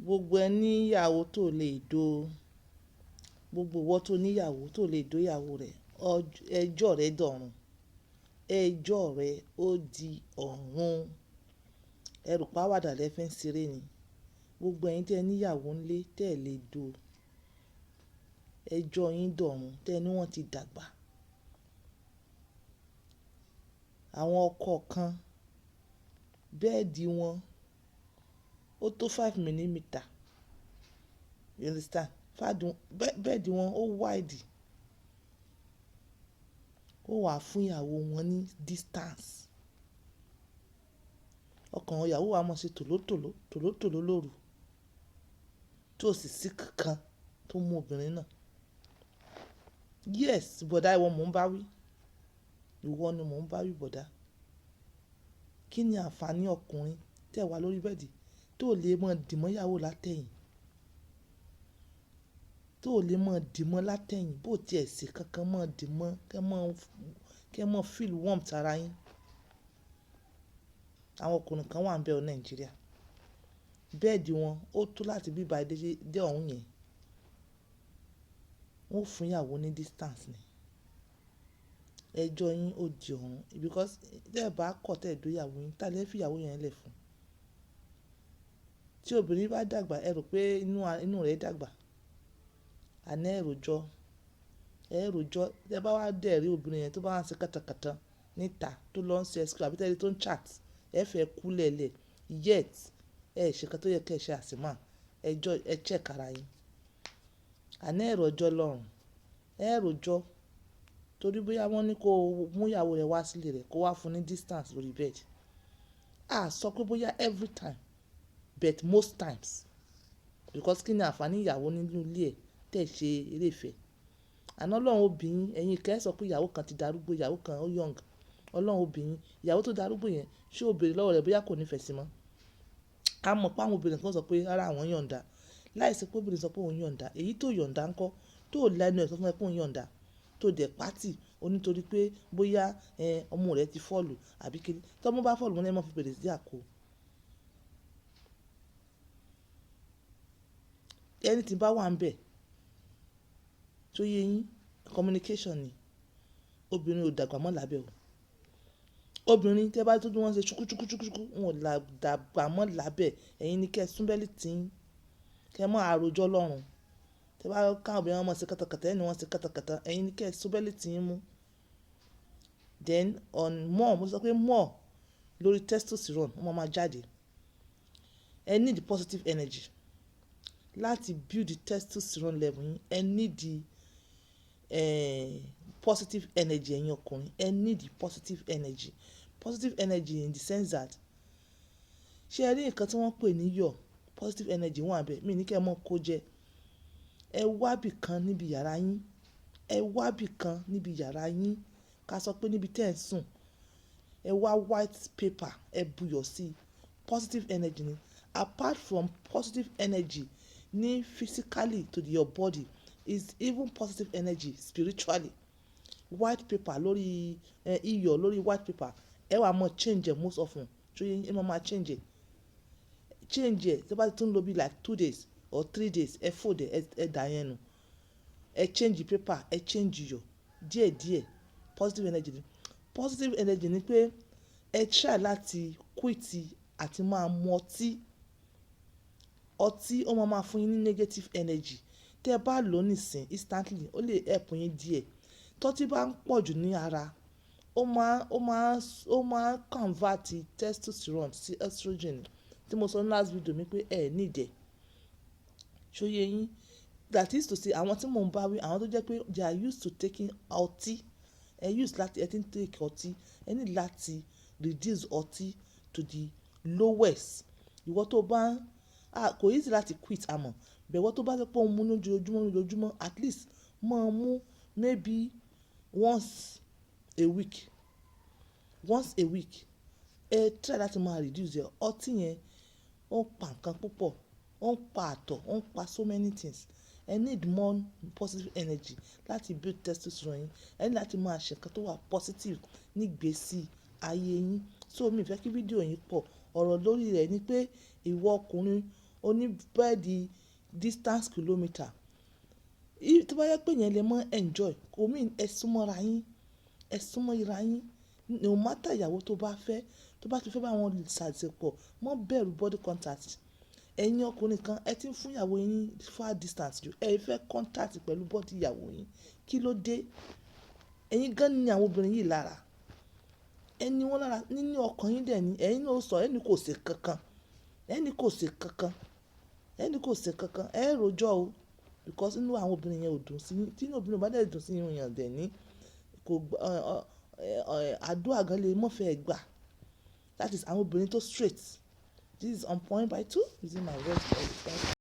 Gbogbo ẹ ní ìyàwó tó lè do, gbogbo ìwọ tó ní ìyàwó tó lè do ìyàwó rẹ, ẹjọ́ rẹ dọ̀run. Ẹjọ́ rẹ ó di ọ̀run. Ẹ rò pé àwàdà lẹ fi ń ṣeré ni. Gbogbo ẹyin tí ẹ ní ìyàwó nílé tí ẹ lè do, ẹjọ́ yín dọ̀run tí ẹ ní wọ́n ti dàgbà. Àwọn ọkọ kan, bẹ́ẹ̀dì wọn ó tó 5 millimeter. You understand? Bẹ́ẹ̀dì wọn ó wide. Ó wà fún ìyàwó wọn ní distance. Ọkàn ìyàwó wa máa ṣe tòlótòló, tòlótòló lóru. Tí ó sì sí kankan tó mú obìnrin náà. Yes, bọ̀dá, ìwọ mò ń bá wí. Ìwọ ni mò ń bá wí, bọ̀dá. Kí ni àǹfààní ọkùnrin tí ẹ wà lórí bẹ́ẹ̀dì tó lè mọ dì mọ́ ìyàwó látẹ̀yìn? Tó lè mọ dì mọ́ látẹ̀yìn, bó tí ẹ ṣe kankan mọ́ dì mọ́, kí ẹ mọ feel warmth ara yín. Àwọn ọkùnrin kan wà níbẹ̀ ọ Nàìjíríà. Bẹ́ẹ̀dì wọn ó tó láti bí bá dé ọ̀hún yẹn. Wọ́n ó fún ìyàwó ní distance ni. Ẹjọ́ yín ó di ọ̀run because tí ẹ bá kọ̀ tí ẹ do ìyàwó yín, tá lẹ fi ìyàwó yẹn lẹ̀ fún? Tí obìnrin bá dàgbà, ẹ rò pé inú rẹ̀ dàgbà. Àná ẹ rojọ́, ẹ rojọ́. Tí ẹ bá wá dẹ̀ rí obìnrin yẹn tó bá ń ṣe kàtàkàtà níta tó lọ ń ṣe excuse àbí tẹ́lẹ̀ tó ń chat, ẹ fẹ́ kú lẹ́lẹ̀. Yet, ẹ ṣe nǹkan tó yẹ kí ẹ ṣe as a man. Ẹjọ́, ẹ check ara yín. Àná ẹ rojọ́ lọ́run. Ẹ rojọ́ torí bóyá wọ́n ní kó mú ìyàwó rẹ wá sílé rẹ̀ kó wá fún ní distance lórí bed. A sọ pé bóyá every time, but most times. Because kí ni àǹfààní ìyàwó nínú ilé ẹ tí ẹ ṣe eré ìfẹ́? Àná Ọlọ́run ó bí yín, ẹ̀yin kẹ́ ẹ sọ pé ìyàwó kan ti darúgbó, ìyàwó kan ó young. Ọlọ́run ó bí yín. Ìyàwó tó darúgbó yẹn, ṣé o béèrè lọ́wọ́ rẹ̀ bóyá kò nífẹ̀ẹ́ sí mọ́? A mọ̀ pé àwọn obìnrin kan sọ pé rárá, àwọn yọ̀nda. Láìsí pé obìnrin sọ pé òun yọ̀nda, èyí tó yọ̀nda ńkọ́, tó lẹ́nu ẹ̀ sọ fún ẹ pé òun yọ̀nda, tó dẹ̀ pátì, ó ní torí pé bóyá ọmú rẹ̀ ti fall àbí kíni. Tí ọmú bá fall, wọ́n ní ẹ máa fi brassiere kó. Anything bá wà níbẹ̀ tó yé yín, communication ni. Obìnrin ò dàgbà mọ́ lábẹ́ o. Obìnrin tí ẹ bá tó bí wọ́n ṣe ṣúkú ṣúkú ṣúkú ṣúkú, wọn ò dàgbà mọ́ lábẹ́. Ẹ̀yin ni kí ẹ sún bẹ́líìtì yín, kí ẹ má rojọ́ lọ́run. Tí ẹ bá ká obìnrin wọn máa ṣe kàtàkàtà, ẹni wọ́n ṣe kàtàkàtà, ẹ̀yin ni kí ẹ sún bẹ́líìtì yín mú. Then on more, mo sọ pé more lórí testosterone, ó máa ma jáde. Ẹ need positive energy láti build the testosterone level yín. Ẹ need the positive energy ẹ̀yin ọkùnrin. Ẹ need the positive energy. Positive energy in the sense that, ṣé ẹ rí nǹkan tí wọ́n ń pè ní yọ̀? Positive energy wà níbẹ̀. Mi ní kí ẹ mọ̀ kó jẹ. Ẹ wá bí kan níbi yàrá yín. Ẹ wá bí kan níbi yàrá yín. Ká sọ pé níbi tí ẹ̀ ń sùn. Ẹ wá white paper, ẹ buyọ̀ sí i. Positive energy ni. Apart from positive energy ní physically to your body, is even positive energy spiritually. White paper lórí, iyọ̀ lórí white paper, ẹ wá mọ change ẹ most often. Ṣé yín ẹ máa ma change ẹ. Change ẹ tí ó bá ti tún lò bí like 2 days or 3 days, ẹ fold ẹ, ẹ dà yẹn nù. Ẹ change paper, ẹ change iyọ̀ díẹ̀ díẹ̀. Positive energy ni. Positive energy ni pé ẹ try láti quit àti máa mu ọtí. Ọtí ó máa ma fún yín ní negative energy. Tí ẹ bá lò ó nísìnyí instantly, ó lè help yín díẹ̀. Tọ́tí bá ń pọ̀ jù ní ara, ó máa convert testosterone sí estrogen tí mo sọ ní last video mi pé ẹ need ẹ. Ṣé ó yé yín? That is to say, àwọn tí mò ń bá wí, àwọn tó jẹ́ pé they are used to taking ọtí. Ẹ use láti, ẹ ti ń take ọtí, ẹ need láti reduce ọtí to the lowest. Ìwọ tó bá ń, a kò easy láti quit àmọ́, but ìwọ tó bá sọ pé òun mú lójoojúmọ́ lójoojúmọ́, at least máa mú maybe once a week. Once a week. Ẹ try láti máa reduce ẹ. Ọtí yẹn ó ń pa nǹkan púpọ̀, ó ń pa àtọ̀, ó ń pa so many things. Ẹ need more positive energy láti build testosterone yín. Ẹ ní láti máa ṣe nǹkan tó wà positive ní ìgbésí ayé yín. So mi ò fẹ́ kí fídíò yìí pọ̀. Ọ̀rọ̀ lórí rẹ̀ ni pé ìwọ ọkùnrin Ó ní bẹ́ẹ̀dì distance kilometer. Tó bá jẹ́ pé ìyẹn lè mọ́ enjoy, kò mean ẹ súnmọ́ ra yín, ẹ súnmọ́ ra yín. No matter ìyàwó tó bá fẹ́, tó bá ti fẹ́ bá wọn ṣàṣepọ̀, má bẹ̀rù body contact. Ẹ̀yin ọkùnrin kan, ẹ tí ń fún ìyàwó yín far distance jù, ẹ fẹ́ contact pẹ̀lú body ìyàwó yín. Kí ló dé? Ẹ̀yin gan ní àwọn obìnrin yìí lára. Ẹ ní wọ́n lára nínú ọkàn yín dẹ̀ ní, ẹ̀yin náà ó sọ, ẹ ní kò ṣe kankan, ẹ ní kò ṣe kankan, ẹ ní kò ṣe kankan. Ẹ rojọ́ o because inú àwọn obìnrin yẹn ò dùn sí yín. Tí inú obìnrin ò bá dẹ̀ dùn sí èèyàn dẹ̀ ní, kò gba, àdúrà gan lè má fẹ́ gbà. That is àwọn obìnrin tó straight. This is On Point by Two using my words.